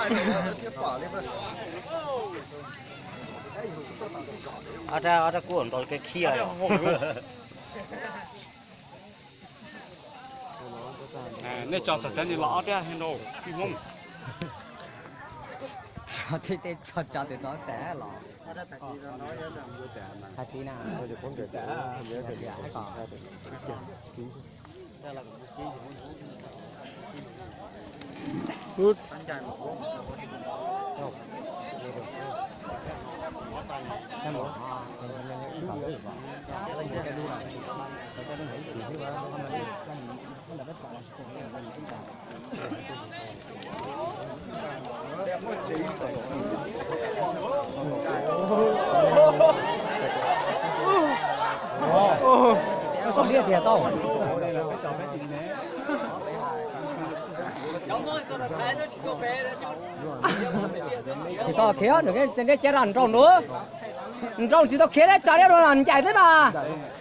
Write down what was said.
Ob rab, ob rab kub nrau kev khiav. Nej tso txog cov ni los ob rab nrau ib hmoob. Tso tej tso tso tus tod tas los. Hais tias na, kom Tias tau, tsis tau khiav, nws neb cab ra nrau nrau, nrau tsis tau khiav, neb tsa liab rau ncaim thiab mas.